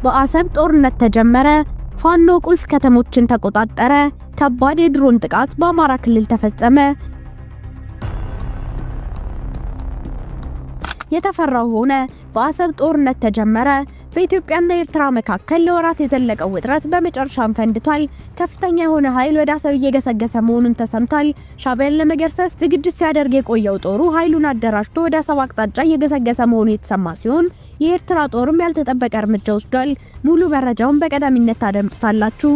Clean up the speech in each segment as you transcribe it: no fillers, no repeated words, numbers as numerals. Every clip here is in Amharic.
በአሰብ ጦርነት ተጀመረ። ፋኖ ቁልፍ ከተሞችን ተቆጣጠረ። ከባድ የድሮን ጥቃት በአማራ ክልል ተፈጸመ። የተፈራው ሆነ። በአሰብ ጦርነት ተጀመረ። በኢትዮጵያና ኤርትራ መካከል ለወራት የዘለቀው ውጥረት በመጨረሻም ፈንድቷል። ከፍተኛ የሆነ ኃይል ወደ አሰብ እየገሰገሰ መሆኑን ተሰምቷል። ሻዕቢያን ለመገርሰስ ዝግጅት ሲያደርግ የቆየው ጦሩ ኃይሉን አደራጅቶ ወደ አሰብ አቅጣጫ እየገሰገሰ መሆኑ የተሰማ ሲሆን የኤርትራ ጦርም ያልተጠበቀ እርምጃ ወስዷል። ሙሉ መረጃውን በቀዳሚነት ታደምጡታላችሁ።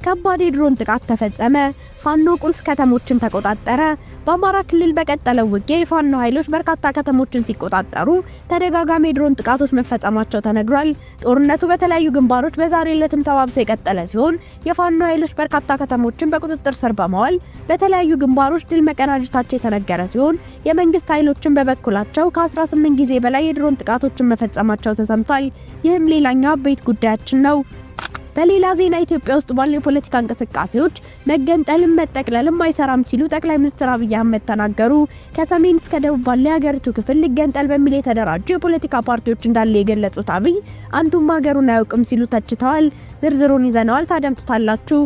ከባድ የድሮን ጥቃት ተፈጸመ። ፋኖ ቁልፍ ከተሞችን ተቆጣጠረ። በአማራ ክልል በቀጠለው ውጊያ የፋኖ ኃይሎች በርካታ ከተሞችን ሲቆጣጠሩ ተደጋጋሚ የድሮን ጥቃቶች መፈጸማቸው ተነግሯል። ጦርነቱ በተለያዩ ግንባሮች በዛሬው ዕለትም ተባብሶ የቀጠለ ሲሆን የፋኖ ኃይሎች በርካታ ከተሞችን በቁጥጥር ስር በማዋል በተለያዩ ግንባሮች ድል መቀናጀታቸው የተነገረ ሲሆን የመንግስት ኃይሎችን በበኩላቸው ከ18 ጊዜ በላይ የድሮን ጥቃቶችን መፈጸማቸው ተሰምቷል። ይህም ሌላኛው አበይት ጉዳያችን ነው። በሌላ ዜና ኢትዮጵያ ውስጥ ባሉ የፖለቲካ እንቅስቃሴዎች መገንጠልም መጠቅለልም አይሰራም ሲሉ ጠቅላይ ሚኒስትር አብይ አህመድ ተናገሩ። ከሰሜን እስከ ደቡብ ባለ የሀገሪቱ ክፍል ሊገንጠል በሚል የተደራጁ የፖለቲካ ፓርቲዎች እንዳለ የገለጹት አብይ አንዱም ሀገሩን አያውቅም ሲሉ ተችተዋል። ዝርዝሩን ይዘነዋል፣ ታደምጡታላችሁ።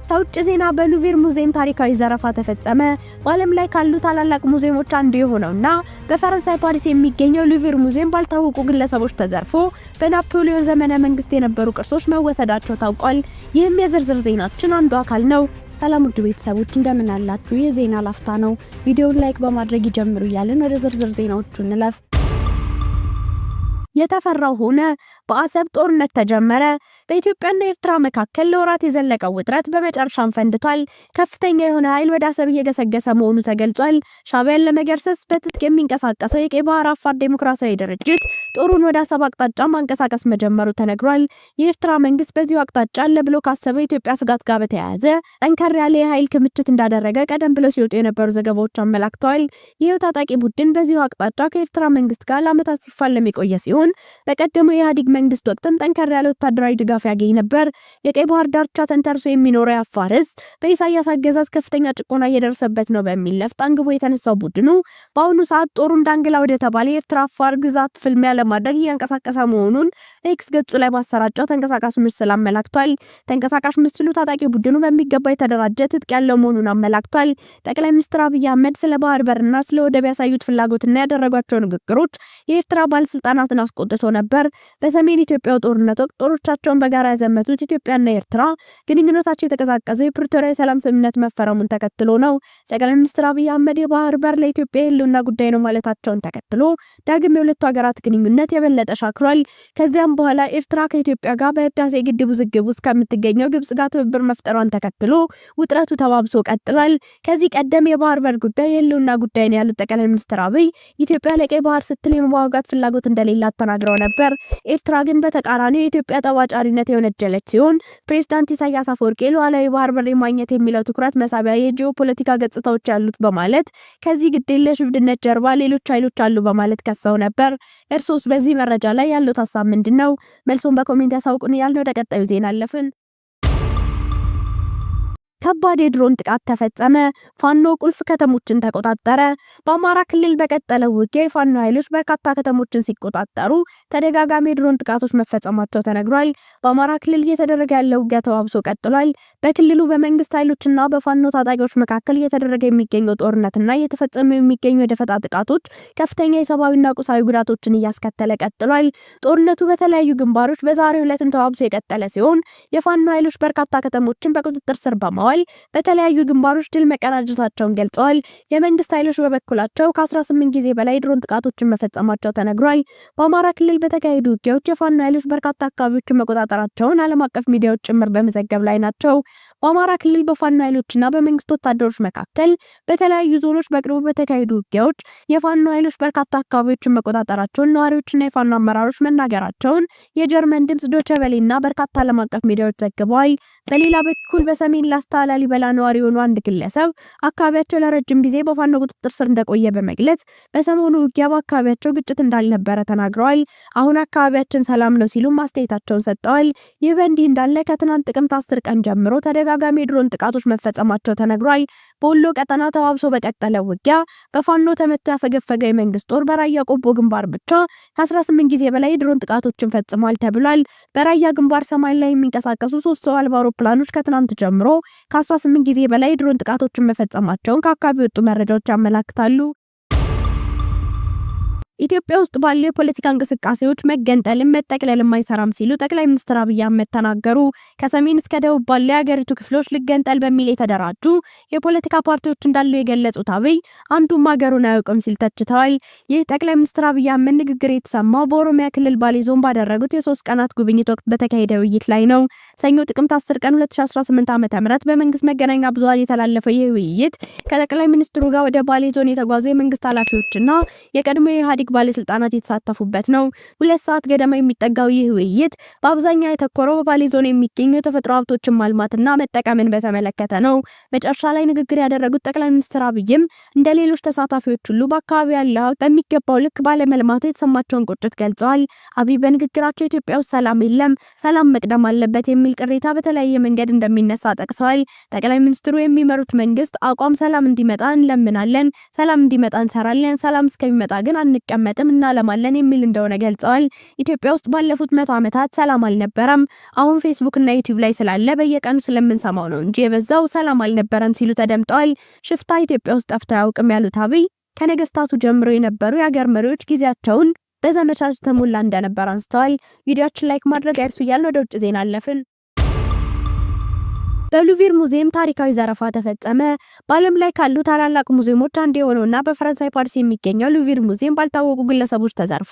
ከውጭ ዜና በሉቪር ሙዚየም ታሪካዊ ዘረፋ ተፈጸመ። በዓለም ላይ ካሉ ታላላቅ ሙዚየሞች አንዱ የሆነውና በፈረንሳይ ፓሪስ የሚገኘው ሉቪር ሙዚየም ባልታወቁ ግለሰቦች ተዘርፎ በናፖሊዮን ዘመነ መንግስት የነበሩ ቅርሶች መወሰዳቸው ታውቋል። ይህም የዝርዝር ዜናችን አንዱ አካል ነው። ሰላም ውድ ቤተሰቦች እንደምን አላችሁ? የዜና ላፍታ ነው። ቪዲዮውን like በማድረግ ይጀምሩ እያልን ወደ ዝርዝር ዜናዎቹ እንለፍ። የተፈራው ሆነ። በአሰብ ጦርነት ተጀመረ። በኢትዮጵያና ኤርትራ መካከል ለወራት የዘለቀው ውጥረት በመጨረሻም ፈንድቷል። ከፍተኛ የሆነ ኃይል ወደ አሰብ እየገሰገሰ መሆኑ ተገልጿል። ሻዕቢያን ለመገርሰስ በትጥቅ የሚንቀሳቀሰው የቀይ ባህር አፋር ዴሞክራሲያዊ ድርጅት ጦሩን ወደ አሰብ አቅጣጫ ማንቀሳቀስ መጀመሩ ተነግሯል። የኤርትራ መንግስት በዚሁ አቅጣጫ አለ ብሎ ካሰበው የኢትዮጵያ ስጋት ጋር በተያያዘ ጠንከር ያለ የኃይል ክምችት እንዳደረገ ቀደም ብለው ሲወጡ የነበሩ ዘገባዎች አመላክተዋል። ይህው ታጣቂ ቡድን በዚሁ አቅጣጫ ከኤርትራ መንግስት ጋር ለዓመታት ሲፋለም የቆየ ሲሆን በቀደሙ የኢህአዴግ መንግስት ወቅትም ጠንከር ያለ ወታደራዊ ድጋፍ ያገኝ ነበር። የቀይ ባህር ዳርቻ ተንተርሶ የሚኖረው የአፋር ህዝብ በኢሳያስ አገዛዝ ከፍተኛ ጭቆና እየደረሰበት ነው በሚል ነፍጥ አንግቦ የተነሳው ቡድኑ በአሁኑ ሰዓት ጦሩን ዳንግላ ወደ ተባለ የኤርትራ አፋር ግዛት ፍልሚያ ለማድረግ እያንቀሳቀሰ መሆኑን ኤክስ ገጹ ላይ ባሰራጨው ተንቀሳቃሽ ምስል አመላክቷል። ተንቀሳቃሽ ምስሉ ታጣቂ ቡድኑ በሚገባ የተደራጀ ትጥቅ ያለው መሆኑን አመላክቷል። ጠቅላይ ሚኒስትር አብይ አህመድ ስለ ባህር በርና ስለ ወደብ ያሳዩት ፍላጎትና ያደረጓቸው ንግግሮች የኤርትራ ባለስልጣናትን አስቆጥቶ ነበር። በሰሜን ኢትዮጵያው ጦርነት ወቅት ጦሮቻቸውን በጋራ ያዘመቱት ኢትዮጵያና ኤርትራ ግንኙነታቸው የተቀዛቀዘ የፕሪቶሪያ የሰላም ስምምነት መፈረሙን ተከትሎ ነው። ጠቅላይ ሚኒስትር አብይ አህመድ የባህር በር ለኢትዮጵያ የህልውና ጉዳይ ነው ማለታቸውን ተከትሎ ዳግም የሁለቱ ሀገራት ግንኙነት የበለጠ ሻክሯል። ከዚያም በኋላ ኤርትራ ከኢትዮጵያ ጋር በህዳሴ ግድብ ውዝግብ ውስጥ ከምትገኘው ግብጽ ጋር ትብብር መፍጠሯን ተከትሎ ውጥረቱ ተባብሶ ቀጥሏል። ከዚህ ቀደም የባህር በር ጉዳይ የህልውና ጉዳይ ነው ያሉት ጠቅላይ ሚኒስትር አብይ ኢትዮጵያ ለቀይ ባህር ስትል የመዋጋት ፍላጎት እንደሌላት ተናግረው ነበር። ኤርትራ ግን በተቃራኒው የኢትዮጵያ ጠባጫሪነት የወነጀለች ሲሆን ፕሬዝዳንት ኢሳያስ አፈወርቂ ሉዓላዊ ባህር በር ማግኘት የሚለው ትኩረት መሳቢያ የጂኦፖለቲካ ገጽታዎች ያሉት በማለት ከዚህ ግዴለሽ እብድነት ጀርባ ሌሎች ኃይሎች አሉ በማለት ከሰው ነበር። እርሶስ በዚህ መረጃ ላይ ያሉት ሀሳብ ምንድን ነው? መልሶን በ comment ያሳውቁን እያልን ወደ ቀጣዩ ዜና አለፍን። ከባድ የድሮን ጥቃት ተፈጸመ። ፋኖ ቁልፍ ከተሞችን ተቆጣጠረ። በአማራ ክልል በቀጠለው ውጊያ የፋኖ ኃይሎች በርካታ ከተሞችን ሲቆጣጠሩ ተደጋጋሚ የድሮን ጥቃቶች መፈጸማቸው ተነግሯል። በአማራ ክልል እየተደረገ ያለው ውጊያ ተባብሶ ቀጥሏል። በክልሉ በመንግስት ኃይሎችና በፋኖ ታጣቂዎች መካከል እየተደረገ የሚገኘው ጦርነትና እየተፈጸሙ የሚገኙ የደፈጣ ጥቃቶች ከፍተኛ የሰብአዊና ቁሳዊ ጉዳቶችን እያስከተለ ቀጥሏል። ጦርነቱ በተለያዩ ግንባሮች በዛሬው ዕለትም ተባብሶ የቀጠለ ሲሆን የፋኖ ኃይሎች በርካታ ከተሞችን በቁጥጥር ስር በማዋል በተለያዩ ግንባሮች ድል መቀዳጀታቸውን ገልጸዋል። የመንግስት ኃይሎች በበኩላቸው ከ18 ጊዜ በላይ ድሮን ጥቃቶችን መፈጸማቸው ተነግሯል። በአማራ ክልል በተካሄዱ ውጊያዎች የፋኖ ኃይሎች በርካታ አካባቢዎችን መቆጣጠራቸውን ዓለም አቀፍ ሚዲያዎች ጭምር በመዘገብ ላይ ናቸው። በአማራ ክልል በፋኖ ኃይሎችና በመንግስት ወታደሮች መካከል በተለያዩ ዞኖች በቅርቡ በተካሄዱ ውጊያዎች የፋኖ ኃይሎች በርካታ አካባቢዎችን መቆጣጠራቸውን ነዋሪዎችና የፋኖ አመራሮች መናገራቸውን የጀርመን ድምጽ፣ ዶቼ ቬለና በርካታ ዓለም አቀፍ ሚዲያዎች ዘግበዋል። በሌላ በኩል በሰሜን ላስታ ላሊበላ ነዋሪ የሆኑ አንድ ግለሰብ አካባቢያቸው ለረጅም ጊዜ በፋኖ ቁጥጥር ስር እንደቆየ በመግለጽ በሰሞኑ ውጊያ በአካባቢያቸው ግጭት እንዳልነበረ ተናግረዋል። አሁን አካባቢያችን ሰላም ነው ሲሉም አስተያየታቸውን ሰጥተዋል። ይህ በእንዲህ እንዳለ ከትናንት ጥቅምት 10 ቀን ጀምሮ ተደጋጋሚ ተደጋጋሚ የድሮን ጥቃቶች መፈጸማቸው ተነግሯል። በወሎ ቀጠና ተባብሶ በቀጠለው ውጊያ በፋኖ ተመቶ ያፈገፈገው የመንግስት ጦር በራያ ቆቦ ግንባር ብቻ ከ18 ጊዜ በላይ የድሮን ጥቃቶችን ፈጽሟል ተብሏል። በራያ ግንባር ሰማይ ላይ የሚንቀሳቀሱ 3 ሰው አልባ አውሮፕላኖች ከትናንት ጀምሮ ከ18 ጊዜ በላይ የድሮን ጥቃቶችን መፈጸማቸውን ከአካባቢው የወጡ መረጃዎች ያመላክታሉ። ኢትዮጵያ ውስጥ ባሉ የፖለቲካ እንቅስቃሴዎች መገንጠልም መጠቅለልም አይሰራም ሲሉ ጠቅላይ ሚኒስትር አብይ አህመድ ተናገሩ። ከሰሜን እስከ ደቡብ ባሉ የሀገሪቱ ክፍሎች ልገንጠል በሚል የተደራጁ የፖለቲካ ፓርቲዎች እንዳሉ የገለጹት አብይ አንዱም ሀገሩን አያውቅም ሲል ተችተዋል። ይህ ጠቅላይ ሚኒስትር አብይ አህመድ ንግግር የተሰማው በኦሮሚያ ክልል ባሌ ዞን ባደረጉት የ3 ቀናት ጉብኝት ወቅት በተካሄደ ውይይት ላይ ነው። ሰኞ ጥቅምት 10 ቀን 2018 ዓ.ም በመንግስት መገናኛ ብዙሃን የተላለፈው ይህ ውይይት ከጠቅላይ ሚኒስትሩ ጋር ወደ ባሌ ዞን የተጓዙ የመንግስት ኃላፊዎችና የቀድሞ የኢህአዴግ ባለስልጣናት የተሳተፉበት ነው። 2 ሰዓት ገደማ የሚጠጋው ይህ ውይይት በአብዛኛው ያተኮረው በባሌ ዞን የሚገኙ የተፈጥሮ ሀብቶችን ማልማትና መጠቀምን በተመለከተ ነው። መጨረሻ ላይ ንግግር ያደረጉት ጠቅላይ ሚኒስትር አብይም እንደ ሌሎች ተሳታፊዎች ሁሉ በአካባቢው ያለው ሀብት በሚገባው ልክ ባለመልማቱ የተሰማቸውን ቁጭት ገልጸዋል። አብይ በንግግራቸው ኢትዮጵያ ውስጥ ሰላም የለም፣ ሰላም መቅደም አለበት የሚል ቅሬታ በተለያየ መንገድ እንደሚነሳ ጠቅሰዋል። ጠቅላይ ሚኒስትሩ የሚመሩት መንግስት አቋም ሰላም እንዲመጣ እንለምናለን፣ ሰላም እንዲመጣ እንሰራለን፣ ሰላም እስከሚመጣ ግን አንቀመጥም፣ እናለማለን የሚል እንደሆነ ገልጸዋል። ኢትዮጵያ ውስጥ ባለፉት 100 ዓመታት ሰላም አልነበረም። አሁን ፌስቡክ እና ዩቲዩብ ላይ ስላለ በየቀኑ ስለምንሰማው ነው እንጂ የበዛው ሰላም አልነበረም ሲሉ ተደምጠዋል። ሽፍታ ኢትዮጵያ ውስጥ ጠፍቶ አያውቅም ያሉት አብይ ከነገስታቱ ጀምሮ የነበሩ የሀገር መሪዎች ጊዜያቸውን በዘመቻ የተሞላ እንደነበር አንስተዋል። ቪዲዮአችን like ማድረግ አይርሱ እያልን ወደ ውጭ ዜና አለፍን። በሉቪር ሙዚየም ታሪካዊ ዘረፋ ተፈጸመ። በዓለም ላይ ካሉ ታላላቅ ሙዚየሞች አንዱ የሆነውና በፈረንሳይ ፓሪስ የሚገኘው ሉቪር ሙዚየም ባልታወቁ ግለሰቦች ተዘርፎ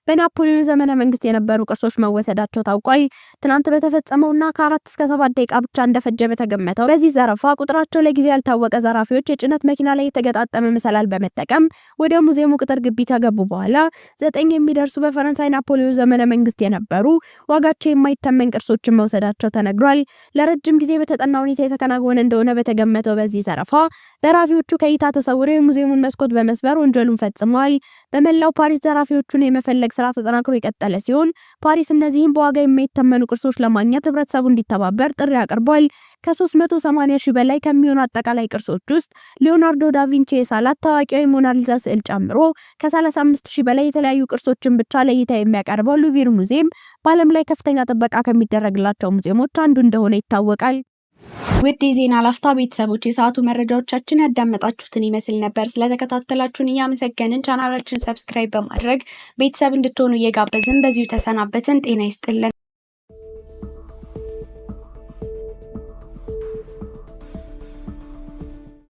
በናፖሊዮን ዘመነ መንግስት የነበሩ ቅርሶች መወሰዳቸው ታውቋል። ትናንት በተፈጸመውና ከ4 እስከ 7 ደቂቃ ብቻ እንደፈጀ በተገመተው በዚህ ዘረፋ ቁጥራቸው ለጊዜ ያልታወቀ ዘራፊዎች የጭነት መኪና ላይ የተገጣጠመ መሰላል በመጠቀም ወደ ሙዚየሙ ቅጥር ግቢ ከገቡ በኋላ 9 የሚደርሱ በፈረንሳይ ናፖሊዮን ዘመነ መንግስት የነበሩ ዋጋቸው የማይተመን ቅርሶችን መውሰዳቸው ተነግሯል። ለረጅም ጊዜ በተጠና ሁኔታ የተከናወነ እንደሆነ በተገመተው በዚህ ዘረፋ ዘራፊዎቹ ከእይታ ተሰውረው የሙዚየሙን መስኮት በመስበር ወንጀሉን ፈጽመዋል። በመላው ፓሪስ ዘራፊዎቹን የመፈለግ ስራ ተጠናክሮ የቀጠለ ሲሆን ፓሪስ እነዚህን በዋጋ የማይተመኑ ቅርሶች ለማግኘት ህብረተሰቡ እንዲተባበር ጥሪ አቅርቧል። ከ380 ሺህ በላይ ከሚሆኑ አጠቃላይ ቅርሶች ውስጥ ሊዮናርዶ ዳቪንቺ የሳላት ታዋቂው የሞናሊዛ ስዕል ጨምሮ ከ35 ሺህ በላይ የተለያዩ ቅርሶችን ብቻ ለእይታ የሚያቀርበው ሉቪር ሙዚየም በዓለም ላይ ከፍተኛ ጥበቃ ከሚደረግላቸው ሙዚየሞች አንዱ እንደሆነ ይታወቃል። ውድ የዜና ላፍታ ቤተሰቦች የሰዓቱ መረጃዎቻችን ያዳመጣችሁትን ይመስል ነበር። ስለተከታተላችሁን እያመሰገንን ቻናላችን subscribe በማድረግ ቤተሰብ እንድትሆኑ እየጋበዝን በዚሁ ተሰናበትን። ጤና ይስጥልን።